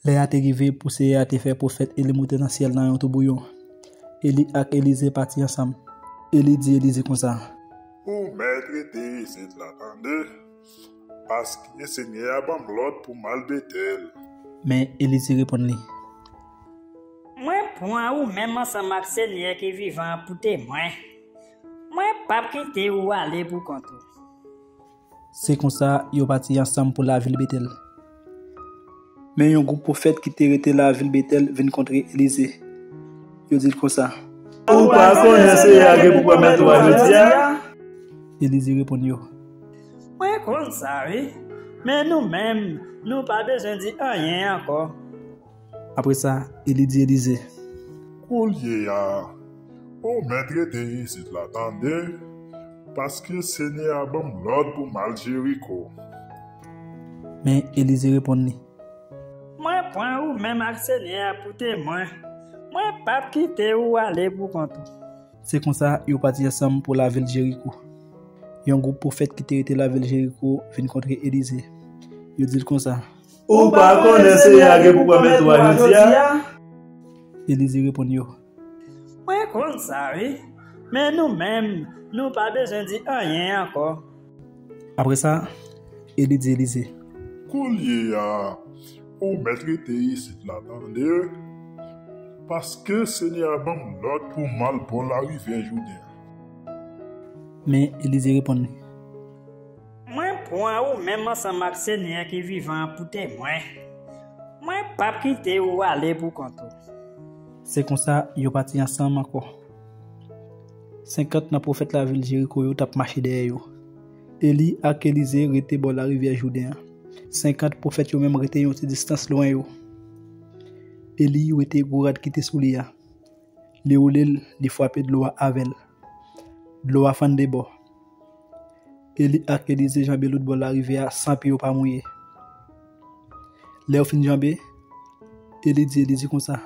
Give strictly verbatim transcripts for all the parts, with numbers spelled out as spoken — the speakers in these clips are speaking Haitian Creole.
Lè a te rive pou Seyè a te fè pwofèt Eli monte nan syèl nan yon toubouyon. Eli ak Elize pati ansanm. Eli di Elize konsa, Ou mèt rete isit la, tande, paske Senyè a ban m lòd pou m al Betèl. Men Elize reponn li, Mwen pran ou menm ansanm ak Senyè ki vivan an pou temwen. Mwen p ap kite ou ale poukont ou. Se konsa, yo pati ansanm pou lavil Betèl. Men yon gwoup pwofèt ki te rete lavil Betèl vin kontre Elize. Yo di l konsa, Ou pa konnen Seyè a gen pou pèmèt ou a jodi a? Elize reponn yo, Mwen konn sa, wi. Men nou menm, nou pa bezwen di anyen ankò. Apre sa, Eli di Elize, Koulye a, ou mèt rete isit la, tande, paske Senyè a ban m lòd pou m al Jeriko. Men Elize reponn li, Mwen pran ou menm ak Senyè a pou temwen. Mwen p ap kite ou ale poukont ou. Se konsa, yo pati ansanm pou lavil Jeriko. Yon gwoup pwofèt ki te rete lavil Jeriko vin kontre Elize. Yo di l konsa, Ou pa konnen Seyè a gen pou pèmèt ou a jodi a? Elize reponn yo, Mwen konn sa, wi. Men nou menm, nou pa bezwen di anyen ankò. Apre sa, Eli di Elize, Koulye a, ou mèt rete isit la, tande, paske Senyè a ban m lòd pou m al bò larivyè Jouden an. Men Elize reponn li, Mwen pran ou menm ansanm ak Senyè ki vivan an pou temwen. Mwen p ap kite ou ale poukont ou. Se konsa, yo pati ansanm ankò. Senkant nan pwofèt lavil Jeriko yo t ap mache dèyè yo. Eli ak Elize rete bò larivyè Jouden an. Senkant pwofèt yo menm rete yon ti distans lwen yo. Eli wete gwo rad ki te sou li a. Li woule l, li frape dlo a avè l. Dlo a fann de bò. Eli ak Elize janbe lòt bò larivyè a san pye yo pa mouye. Lè yo fin janbe, Eli di Elize konsa,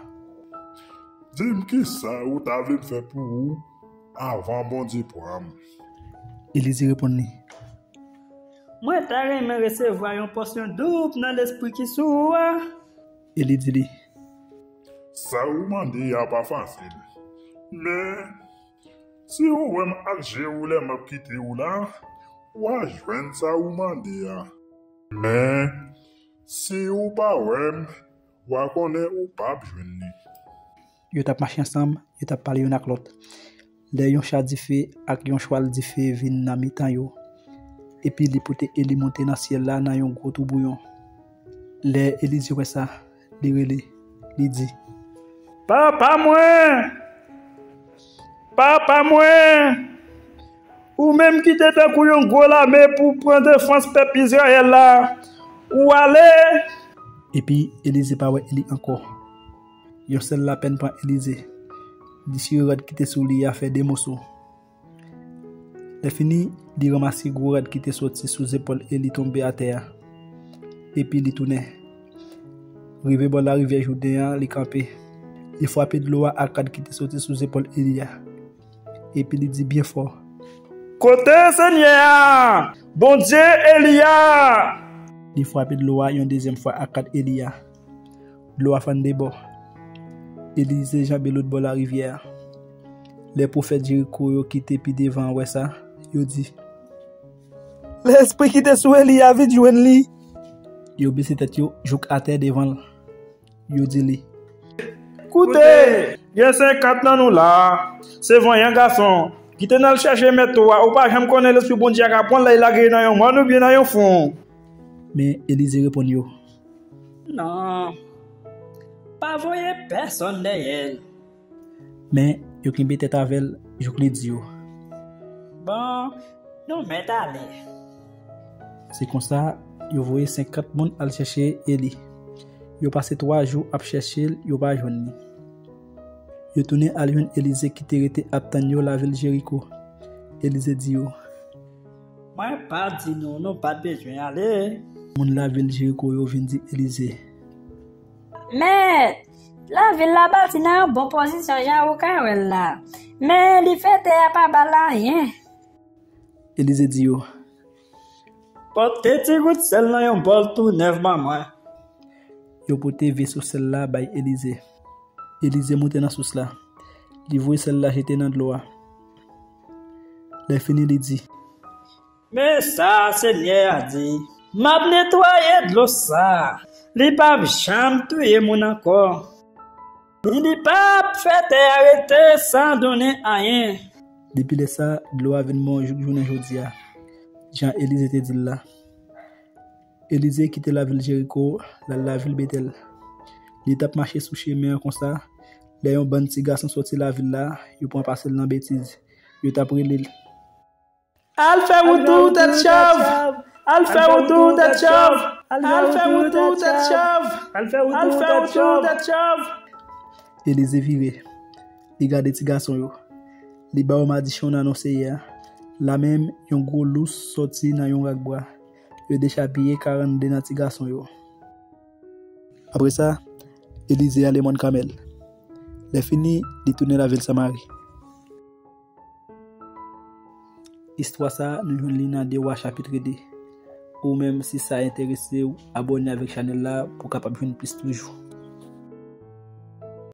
Di m kisa ou ta vle m fè pou ou avan Bondye pran m? Elize reponn li, Mwen ta renmen resevwa yon pòsyon doub nan lespri ki sou ou a. Eli di li, Sa ou mande a pa fasil. Men, si ou wè m ak je ou lè m ap kite ou la, w a jwenn sa ou mande a. Men, si ou pa wè m, w a konnen ou p ap jwenn li. Yo t ap mache ansanm, yo t ap pale youn ak lòt. Lè yon cha dife ak yon chwal dife vin nan mitan yo, epi li pote Eli monte nan syèl la nan yon gwo toubouyon. Lè Elize wè sa, li rele, li di, Papa mwen! Papa mwen! Ou menm ki te tankou yon gwo lame pou pran defans pèp Izrayèl la, ou ale! Epi Elize pa wè Eli ankò. Yon sèl lapèn pran Elize. Li chire rad ki te sou li a fè de moso. Lè fini, li ranmase gwo rad ki te soti sou zepòl Eli tonbe atè a. Epi li tounen. Rive bò larivyè Jouden an, li kanpe. Li frape dlo a ak rad ki te soti sou zepòl Eli a. Epi li di byen fò, Kote Senyè a, Bondye Eli a? Li frape dlo a yon dezyèm fwa ak rad Eli a. Dlo a fann de bò. Elize janbe lòt bò larivyè a. Lè pwofèt Jeriko yo ki te pi devan an wè sa, yo di, Lespri ki te sou Eli a vin jwenn li. Yo bese tèt yo jouk atè devan l. Yo di li, Koute! Gen senkant nan nou la a, se vanyan gason. Kite n al chèche mèt ou a, ou pa janm konnen lespri Bondye a ka pran l lè l lage nan yon mòn oubyen nan yon fon. Men Elize reponn yo, Non, pa voye pèsonn dèyè l. Men yo kenbe tèt avè l jouk li di yo, Bon, nou mèt ale. Se konsa, yo voye senkant moun al chèche Eli. Yo pase twa jou ap chèche l, yo pa jwenn li. Yo tounen al jwenn Elize ki te rete ap tann yo lavil Jeriko. Elize di yo, Mwen pa t di nou nou pa t bezwen ale? Moun lavil Jeriko yo vin di Elize, Mèt, lavil la bati nan yon bon pozisyon jan ou ka wè l la, men li fete a pa ba l anyen. Elize di yo, Pote ti gout sèl nan yon bòl tou nèf ban mwen. Yo pote veso sèl la bay Elize. Elize moute nan sous la. Li voye sèl la jete nan dlo a. Lè fini, li di, Men sa Senyè a di, M ap netwaye dlo sa a. Li p ap janm touye moun ankò. Li p ap fè tè a rete san donnen anyen. Depi lè sa a, dlo a vin mò jouk jounen jodi a, jan Elize te di l la. Elize kite lavil Jeriko, l al lavil Betèl. Li t ap mache sou chemen an konsa, lè yon bann ti gason sòti lavil la, yo pran pase l nan betiz. Yo t ap rele l, Al fè wout ou, tèt chav! Al fè wout ou, tèt chav! Al fè wout ou, tèt chav! Al fè wout ou, tèt chav! Elize vire. Li gade ti gason yo. Li ba yo madichon nan non Seyè a. Lamenm, yon gwo lous sòti nan yon rak bwa. Yo dechapiye karannde nan ti gason yo. Apre sa, Elize ale Mòn Kamèl. Lè fini, li tounen lavil Samari. Istwa sa a, nou jwenn li nan de Wa chapit de. Ou menm, si sa enterese w, abòne avèk chanèl la pou w kapab jwenn plis toujou.